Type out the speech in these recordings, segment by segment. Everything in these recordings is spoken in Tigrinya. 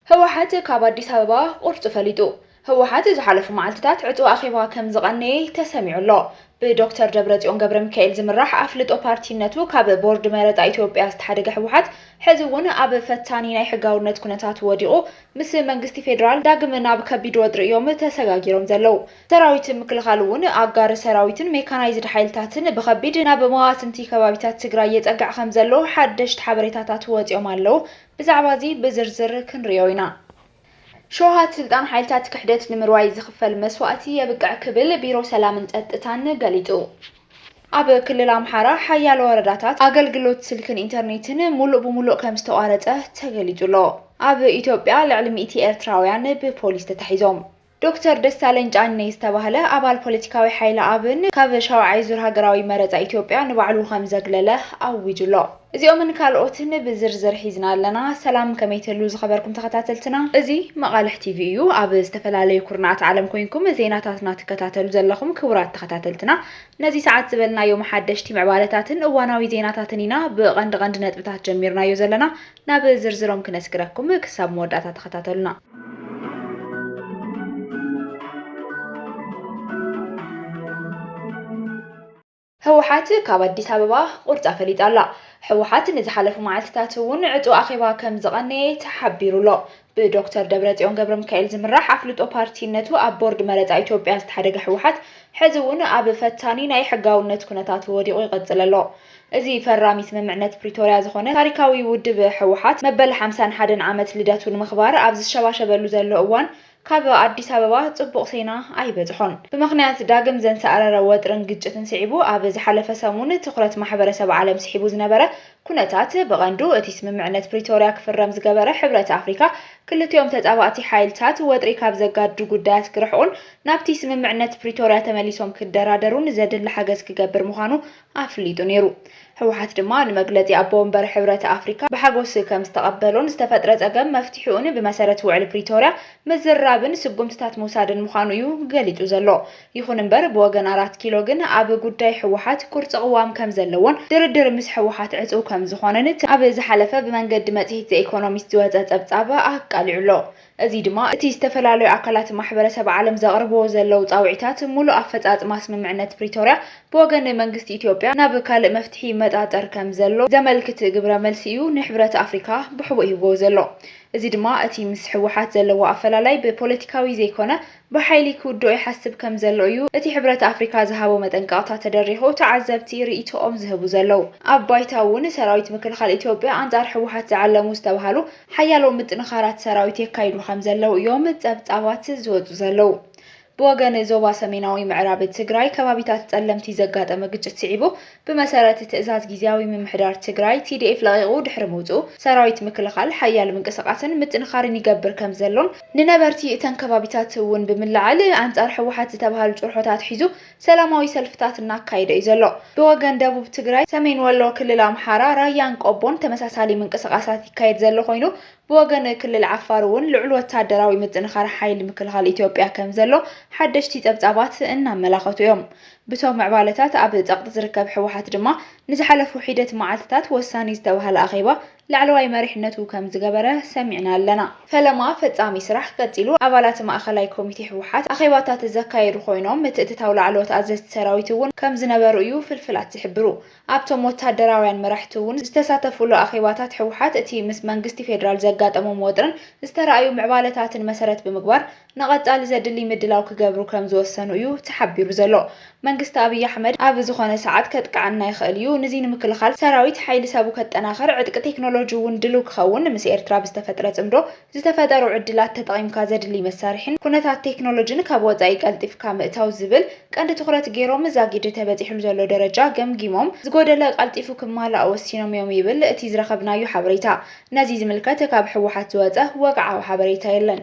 ህወሓት ካብ ኣዲስ ኣበባ ቁርጹ ፈሊጡ። ህወሓት ዝሓለፉ መዓልትታት ዕጹው ኣኼባ ከም ዝቐነየ ተሰሚዑ ኣሎ። ብዶክተር ደብረጽዮን ገብረሚካኤል ዝምራሕ ኣፍልጦ ፓርቲነቱ ካብ ቦርድ መረጻ ኢትዮጵያ ዝተሓደገ ህወሓት፣ ሕዚ እውን ኣብ ፈታኒ ናይ ሕጋውነት ኩነታት ወዲቑ፣ ምስ መንግስቲ ፌደራል ዳግም ናብ ከቢድ ወጥሪ እዮም ተሰጋጊሮም ዘለዉ። ሰራዊት ምክልኻል እውን ኣጋር ሰራዊትን ሜካናይዝድ ሓይልታትን ብኸቢድ ናብ መዋስንቲ ከባቢታት ትግራይ የጸግዕ ከም ዘሎ ሓደሽቲ ሓበሬታታት ወጺኦም ኣለዉ። ብዛዕባ እዚ ብዝርዝር ክንሪኦ ኢና። ሸውሃት ስልጣን ሓይልታት ክሕደት ንምርዋይ ዝኽፈል መስዋእቲ የብቅዕ ክብል ቢሮ ሰላምን ጸጥታን ገሊጹ። ኣብ ክልል ኣምሓራ ሓያሎ ወረዳታት ኣገልግሎት ስልክን ኢንተርኔትን ሙሉእ ብሙሉእ ከም ዝተቋረጸ ተገሊጹ ኣሎ። ኣብ ኢትዮጵያ ልዕሊ ሚእቲ ኤርትራውያን ብፖሊስ ተታሒዞም። ዶክተር ደሳለኝ ጫኔ ዝተባህለ ኣባል ፖለቲካዊ ሓይሊ ኣብን ካብ ሻውዓይ ዙር ሃገራዊ መረጻ ኢትዮጵያ ንባዕሉ ከም ዘግለለ ኣዊጁ ኣሎ። እዚኦምን ካልኦትን ብዝርዝር ሒዝና ኣለና። ሰላም፣ ከመይ ትህሉ ዝኸበርኩም ተኸታተልትና? እዚ መቓልሕ ቲቪ እዩ። ኣብ ዝተፈላለዩ ኩርናዓት ዓለም ኮይንኩም ዜናታትና ትከታተሉ ዘለኹም ክቡራት ተኸታተልትና፣ ነዚ ሰዓት ዝበልናዮም ሓደሽቲ ምዕባለታትን እዋናዊ ዜናታትን ኢና ብቐንዲ ቀንዲ ነጥብታት ጀሚርናዮ ዘለና። ናብ ዝርዝሮም ክነስግረኩም፣ ክሳብ መወዳእታ ተኸታተሉና። ህወሓት ካብ ኣዲስ ኣበባ ቁርጻ ፈሊጣ ኣላ። ህወሓት ንዝሓለፉ መዓልትታት እውን ዕጹው ኣኼባ ከም ዝቐነየ ተሓቢሩ ኣሎ። ብዶክተር ደብረጽዮን ገብረሚካኤል ዝምራሕ ኣፍልጦ ፓርቲነቱ ኣብ ቦርድ መረጻ ኢትዮጵያ ዝተሓደገ ህወሓት፣ ሕዚ እውን ኣብ ፈታኒ ናይ ሕጋውነት ኩነታት ወዲቑ ይቐጽል ኣሎ። እዚ ፈራሚ ስምምዕነት ፕሪቶርያ ዝኾነ ታሪካዊ ውድብ ህወሓት፣ መበል ሓምሳን ሓደን ዓመት ልደቱ ንምኽባር ኣብ ዝሸባሸበሉ ዘሎ እዋን፣ ካብ ኣዲስ ኣበባ ጽቡቕ ዜና ኣይበጽሖን። ብምኽንያት ዳግም ዘንሰዓረረ ወጥርን ግጭትን ስዒቡ፣ ኣብ ዝሓለፈ ሰሙን ትኹረት ማሕበረሰብ ዓለም ስሒቡ ዝነበረ ኩነታት፣ ብቐንዱ እቲ ስምምዕነት ፕሪቶርያ ክፍረም ዝገበረ ሕብረት ኣፍሪካ፣ ክልቲኦም ተጻባእቲ ሓይልታት ወጥሪ ካብ ዘጋድዱ ጉዳያት ክርሕቁን ናብቲ ስምምዕነት ፕሪቶርያ ተመሊሶም ክደራደሩን ዘድሊ ሓገዝ ክገብር ምዃኑ ኣፍሊጡ ነይሩ። ህወሓት ድማ ንመግለጺ ኣቦ ወንበር ሕብረት ኣፍሪካ ብሓጎስ ከም ዝተቐበሎን ዝተፈጥረ ጸገም መፍትሒኡን ብመሰረት ውዕሊ ፕሪቶርያ ምዝራብን ስጉምትታት ምውሳድን ምዃኑ እዩ ገሊጹ ዘሎ። ይኹን እምበር፣ ብወገን ኣራት ኪሎ ግን ኣብ ጉዳይ ህወሓት ቁርፂ ቅዋም ከም ዘለዎን ድርድር ምስ ህወሓት ዕፁው ከም ዝኾነን እቲ ኣብ ዝሓለፈ ብመንገዲ መጽሔት ዘ ኢኮኖሚስት ዝወጸ ጸብጻብ ኣቃሊዑ ኣሎ። እዚ ድማ እቲ ዝተፈላለዩ ኣካላት ማሕበረሰብ ዓለም ዘቕርብዎ ዘለዉ ጻውዒታት ሙሉእ ኣፈጻጽማ ስምምዕነት ፕሪቶርያ ብወገን መንግስቲ ኢትዮጵያ ናብ ካልእ መፍትሒ ይመጣጠር ከም ዘሎ ዘመልክት ግብረ መልሲ እዩ ንሕብረት ኣፍሪካ ብሕቡእ ሂብዎ ዘሎ። እዚ ድማ እቲ ምስ ህወሓት ዘለዎ ኣፈላላይ ብፖለቲካዊ ዘይኮነ ብሓይሊ ክውድኦ ይሓስብ ከም ዘሎ እዩ እቲ ሕብረት ኣፍሪካ ዝሃቦ መጠንቀቕታ ተደሪኹ ተዓዘብቲ ርእይቶኦም ዝህቡ ዘለዉ። ኣብ ባይታ እውን ሰራዊት ምክልኻል ኢትዮጵያ ኣንጻር ህወሓት ዝዓለሙ ዝተባሃሉ ሓያሎ ምጥንኻራት ሰራዊት የካይዱ ከም ዘለዉ እዮም ጸብጻባት ዝወጹ ዘለዉ። ብወገን ዞባ ሰሜናዊ ምዕራብ ትግራይ ከባቢታት ጸለምቲ ዘጋጠመ ግጭት ስዒቡ፣ ብመሰረት ትእዛዝ ግዝያዊ ምምሕዳር ትግራይ፣ ቲ ዲ ኤፍ ለቒቑ ድሕሪ ምውጽኡ፣ ሰራዊት ምክልኻል ሓያል ምንቅስቓስን ምጥንኻርን ይገብር ከም ዘሎን ንነበርቲ እተን ከባቢታት እውን ብምልዓል ኣንጻር ህወሓት ዝተባህሉ ጭርሖታት ሒዙ ሰላማዊ ሰልፍታት እናካየደ እዩ ዘሎ። ብወገን ደቡብ ትግራይ፣ ሰሜን ወሎ ክልል ኣምሓራ፣ ራያን ቆቦን ተመሳሳሊ ምንቅስቓሳት ይካየድ ዘሎ ኮይኑ፣ ብወገን ክልል ዓፋር እውን ልዑል ወታደራዊ ምጥንኻር ሓይሊ ምክልኻል ኢትዮጵያ ከም ዘሎ ሓደሽቲ ጸብጻባት እናመላኸቱ እዮም። ብቶም ምዕባለታት ኣብ ጸቕጢ ዝርከብ ህወሓት ድማ ንዝሓለፉ ሒደት መዓልትታት ወሳኒ ዝተባህለ ኣኼባ ላዕለዋይ መሪሕነቱ ከም ዝገበረ ሰሚዕና ኣለና። ፈለማ ፈጻሚ ስራሕ ቀጺሉ፣ ኣባላት ማእኸላይ ኮሚቴ ህወሓት ኣኼባታት ዘካየዱ ኮይኖም፣ ምትእትታው ላዕለዎት ኣዘዝቲ ሰራዊት እውን ከም ዝነበሩ እዩ ፍልፍላት ዝሕብሩ። ኣብቶም ወታደራውያን መራሕቲ እውን ዝተሳተፉሉ ኣኼባታት ህወሓት እቲ ምስ መንግስቲ ፌደራል ዘጋጠሞም ወጥርን ዝተራእዩ ምዕባለታትን መሰረት ብምግባር ንቐጻሊ ዘድሊ ምድላው ክገብሩ ከም ዝወሰኑ እዩ ተሓቢሩ ዘሎ። መንግስቲ ኣብይ ኣሕመድ ኣብ ዝኾነ ሰዓት ከጥቅዓና ይኽእል እዩ። ንዚ ንምክልኻል ሰራዊት ሓይሊ ሰቡ ከጠናኽር፣ ዕጥቂ ቴክኖሎጂ እውን ድሉው ክኸውን፣ ምስ ኤርትራ ብዝተፈጥረ ጽምዶ ዝተፈጠሩ ዕድላት ተጠቒምካ ዘድሊ መሳርሒን ኩነታት ቴክኖሎጂን ካብ ወጻኢ ቀልጢፍካ ምእታው ዝብል ቀንዲ ትኹረት ገይሮም ዛጊድ ተበጺሑሉ ዘሎ ደረጃ ገምጊሞም ዝጎደለ ቀልጢፉ ክማላእ ወሲኖም እዮም ይብል እቲ ዝረኸብናዮ ሓበሬታ። ነዚ ዝምልከት ካብ ህወሓት ዝወጸ ወግዓዊ ሓበሬታ የለን።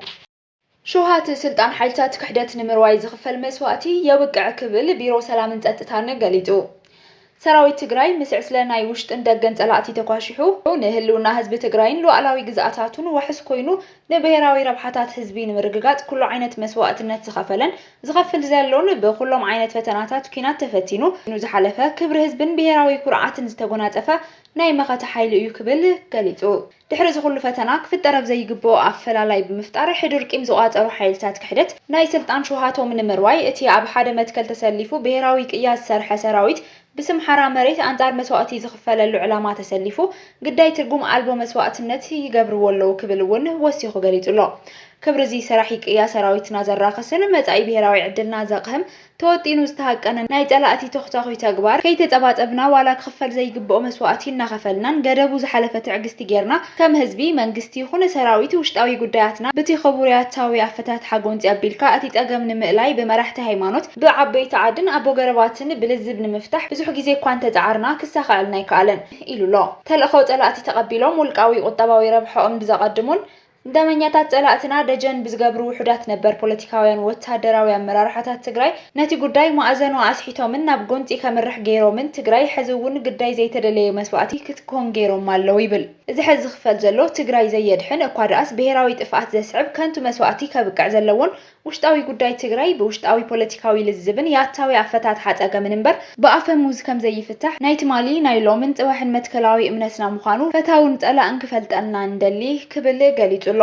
ሸውሃት ስልጣን ሓይልታት ክሕደት ንምርዋይ ዝኽፈል መስዋእቲ የብቅዕ ክብል ቢሮ ሰላምን ጸጥታን ገሊጹ። ሰራዊት ትግራይ ምስ ዕስለ ናይ ውሽጥን ደገን ጸላእቲ ተኳሺሑ፣ ንህልውና ህዝቢ ትግራይን ሉዓላዊ ግዝኣታቱን ዋሕስ ኮይኑ፣ ንብሄራዊ ረብሓታት ህዝቢ ንምርግጋጽ ኩሉ ዓይነት መስዋእትነት ዝኸፈለን ዝኸፍል ዘሎን፣ ብኩሎም ዓይነት ፈተናታት ኲናት ተፈቲኑ ዝሓለፈ፣ ክብሪ ህዝብን ብሄራዊ ኩርዓትን ዝተጎናጸፈ ናይ መኸተ ሓይሊ እዩ ክብል ገሊጹ። ድሕሪ እዚ ኩሉ ፈተና፣ ክፍጠር ኣብ ዘይግብኦ ኣፈላላይ ብምፍጣር፣ ሕዱር ቂም ዝቋጸሩ ሓይልታት ክሕደት ናይ ስልጣን ሽውሃቶም ንምርዋይ፣ እቲ ኣብ ሓደ መትከል ተሰሊፉ ብሄራዊ ቅያ ዝሰርሐ ሰራዊት፣ ብስም ሓራ መሬት ኣንጻር መስዋእቲ ዝኽፈለሉ ዕላማ ተሰሊፉ፣ ግዳይ ትርጉም ኣልቦ መስዋእትነት ይገብርዎ ኣለዉ ክብል እውን ወሲኹ ገሊጹ ኣሎ። ክብሪ እዚ ሰራሒ ቅያ ሰራዊትና ዘራኽስን መጻኢ ብሄራዊ ዕድልና ዘቕህም፣ ተወጢኑ ዝተሃቀነ ናይ ጸላእቲ ተኹታኹይ ተግባር ከይተጸባጸብና፣ ዋላ ክኽፈል ዘይግብኦ መስዋእቲ እናኸፈልናን ገደቡ ዝሓለፈ ትዕግስቲ ጌርና፣ ከም ህዝቢ፣ መንግስቲ ይኹን ሰራዊት፣ ውሽጣዊ ጉዳያትና ብቲ ክቡር ያታዊ ኣፈታትሓ ጎንጺ ኣቢልካ፣ እቲ ጸገም ንምእላይ ብመራሕቲ ሃይማኖት፣ ብዓበይቲ ዓድን ኣቦ ገረባትን ብልዝብ ንምፍታሕ ብዙሕ ግዜ እኳ እንተጸዓርና፣ ክሳኸዐልና ኣይከኣለን ኢሉ ኣሎ። ተልእኾ ጸላእቲ ተቐቢሎም ውልቃዊ ቁጠባዊ ረብሓኦም ብዘቐድሙን፣ ደመኛታት ጸላእትና ደጀን ብዝገብሩ ውሑዳት ነበር ፖለቲካውያን ወታደራዊ ኣመራርሓታት ትግራይ ነቲ ጉዳይ ማእዘኑ ኣስሒቶምን ናብ ጎንጺ ከምርሕ ገይሮምን፣ ትግራይ ሕዚ እውን ግዳይ ዘይተደለየ መስዋእቲ ክትኮን ገይሮማ ኣለዉ ይብል። እዚ ሕዚ ዝኽፈል ዘሎ ትግራይ ዘየድሕን እኳ ደኣስ ብሄራዊ ጥፍኣት ዘስዕብ ከንቱ መስዋእቲ ከብቅዕ ዘለዎን ውሽጣዊ ጉዳይ ትግራይ ብውሽጣዊ ፖለቲካዊ ልዝብን ያታዊ ኣፈታትሓ ጸገምን እምበር ብኣፈሙዝ ከም ዘይፍታሕ ናይ ትማሊ ናይ ሎምን ጽባሕን መትከላዊ እምነትና ምዃኑ ፈታውን ጸላእን ክፈልጠልና ንደሊ ክብል ገሊጹ ኣሎ።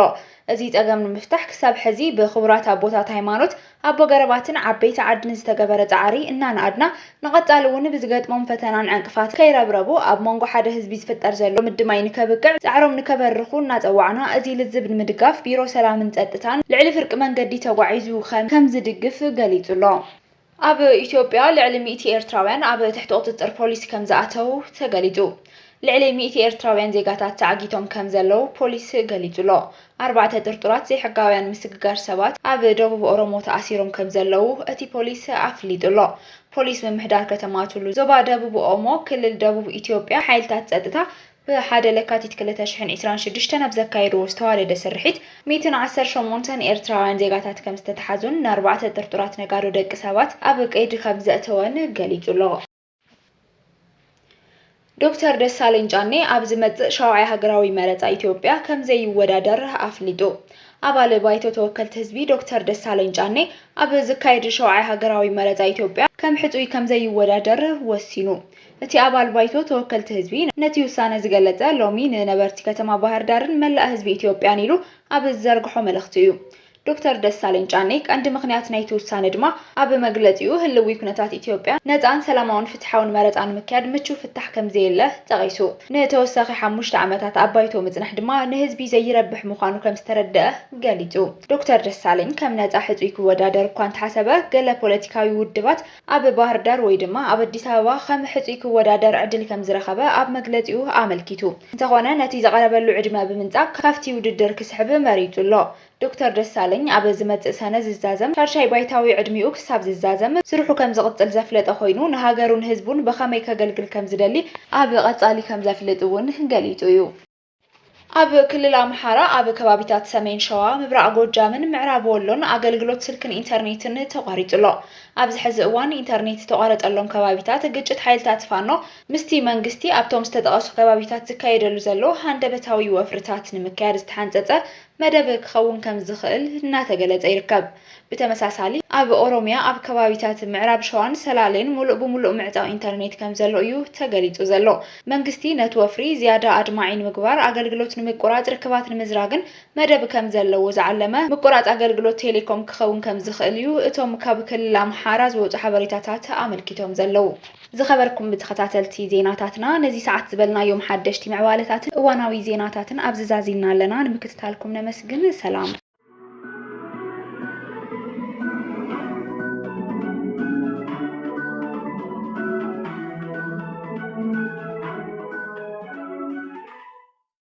እዚ ጸገም ንምፍታሕ ክሳብ ሕዚ ብክቡራት ኣቦታት ሃይማኖት፣ ኣቦ ገረባትን ዓበይቲ ዓድን ዝተገበረ ጻዕሪ እናነኣድና፣ ንቐጻሊ እውን ብዝገጥሞም ፈተናን ዕንቅፋት ከይረብረቡ ኣብ መንጎ ሓደ ህዝቢ ዝፍጠር ዘሎ ምድማይ ንከብቅዕ ጻዕሮም ንከበርኹ እናጸዋዕና፣ እዚ ልዝብ ንምድጋፍ ቢሮ ሰላምን ጸጥታን ልዕሊ ፍርቂ መንገዲ ተጓዒዙ ከም ከም ዝድግፍ ገሊጹ ኣሎ። ኣብ ኢትዮጵያ ልዕሊ ሚእቲ ኤርትራውያን ኣብ ትሕቲ ቁጽጽር ፖሊስ ከም ዝኣተው ተገሊጹ። ልዕሊ ሚእቲ ኤርትራውያን ዜጋታት ተዓጊቶም ከም ዘለዉ ፖሊስ ገሊጹ ኣሎ። ኣርባዕተ ጥርጡራት ዘይሕጋውያን ምስግጋር ሰባት ኣብ ደቡብ ኦሮሞ ተኣሲሮም ከም ዘለዉ እቲ ፖሊስ ኣፍሊጡ ኣሎ። ፖሊስ ምምሕዳር ከተማ ቱሉ፣ ዞባ ደቡብ ኦሞ፣ ክልል ደቡብ ኢትዮጵያ፣ ሓይልታት ጸጥታ ብሓደ ለካቲት ክልተ ሽሕን ዕስራን ሽዱሽተን ኣብ ዘካየድዎ ዝተዋደደ ስርሒት፣ ሚእትን ዓሰርተ ሸሞንተን ኤርትራውያን ዜጋታት ከም ዝተተሓዙን ንኣርባዕተ ጥርጡራት ነጋዶ ደቂ ሰባት ኣብ ቀይዲ ከም ዘእተወን ገሊጹ ኣሎ። ዶክተር ደሳለኝ ጫኔ ኣብ ዝመጽእ ሻውዓይ ሃገራዊ መረጻ ኢትዮጵያ ከም ዘይወዳደር ኣፍሊጡ። ኣባል ባይቶ ተወከልቲ ህዝቢ ዶክተር ደሳለኝ ጫኔ ኣብ ዝካየድ ሻውዓይ ሃገራዊ መረጻ ኢትዮጵያ ከም ሕጹይ ከም ዘይወዳደር ወሲኑ። እቲ ኣባል ባይቶ ተወከልቲ ህዝቢ ነቲ ውሳነ ዝገለጸ ሎሚ ንነበርቲ ከተማ ባህር ዳርን መላእ ህዝቢ ኢትዮጵያን ኢሉ ኣብ ዝዘርግሖ መልእኽቲ እዩ። ዶክተር ደሳለኝ ጫኔ ቀንዲ ምኽንያት ናይቲ ውሳነ ድማ ኣብ መግለጺኡ ህልዊ ኩነታት ኢትዮጵያ ነጻን ሰላማውን ፍትሓውን መረጻ ንምክያድ ምቹው ፍታሕ ከም ዘየለ ጠቒሱ። ንተወሳኺ ሓሙሽተ ዓመታት ኣብ ባይቶ ምጽናሕ ድማ ንህዝቢ ዘይረብሕ ምዃኑ ከም ዝተረደአ ገሊጹ። ዶክተር ደሳለኝ ከም ነጻ ሕጹይ ክወዳደር እኳ እንተሓሰበ፣ ገለ ፖለቲካዊ ውድባት ኣብ ባህር ዳር ወይ ድማ ኣብ ኣዲስ ኣበባ ከም ሕጹይ ክወዳደር ዕድል ከም ዝረኸበ ኣብ መግለጺኡ ኣመልኪቱ። እንተኾነ፣ ነቲ ዝቐረበሉ ዕድመ ብምንጻግ ካብቲ ውድድር ክስሕብ መሪጹ ኣሎ። ዶክተር ደሳለኝ ኣብ ዝመጽእ ሰነ ዝዛዘም ሻድሻይ ባይታዊ ዕድሚኡ ክሳብ ዝዛዘም ስርሑ ከም ዝቕጽል ዘፍለጠ ኮይኑ፣ ንሃገሩን ህዝቡን ብኸመይ ከገልግል ከም ዝደሊ ኣብ ቀጻሊ ከም ዘፍልጥ እውን ገሊጹ እዩ። ኣብ ክልል ኣምሓራ ኣብ ከባቢታት ሰሜን ሸዋ፣ ምብራቕ ጎጃምን ምዕራብ ወሎን ኣገልግሎት ስልክን ኢንተርኔትን ተቋሪጹ ኣሎ። ኣብዚ ሕዚ እዋን ኢንተርኔት ዝተቋረጸሎም ከባቢታት ግጭት ሓይልታት ፋኖ ምስቲ መንግስቲ ኣብቶም ዝተጠቐሱ ከባቢታት ዝካየደሉ ዘሎ ሃንደበታዊ ወፍርታት ንምክያድ ዝተሓንጸጸ መደብ ክኸውን ከም ዝኽእል እናተገለጸ ይርከብ። ብተመሳሳሊ፣ ኣብ ኦሮሚያ ኣብ ከባቢታት ምዕራብ ሸዋን ሰላሌን ሙሉእ ብሙሉእ ምዕጻው ኢንተርኔት ከም ዘሎ እዩ ተገሊጹ ዘሎ። መንግስቲ ነቲ ወፍሪ ዝያዳ ኣድማዒ ንምግባር፣ ኣገልግሎት ንምቁራጽ፣ ርክባት ንምዝራግን መደብ ከም ዘለዎ ዝዓለመ ምቁራጽ ኣገልግሎት ቴሌኮም ክኸውን ከም ዝኽእል እዩ እቶም ካብ ክልል ኣምሓራ ዝወጹ ሓበሬታታት ኣመልኪቶም ዘለዉ። ዝኸበርኩም ተኸታተልቲ ዜናታትና፣ ነዚ ሰዓት ዝበልናዮም ሓደሽቲ ምዕባለታትን እዋናዊ ዜናታትን ኣብዚ ዛዚምና ኣለና። ንምክትታልኩም ነመስግን። ሰላም።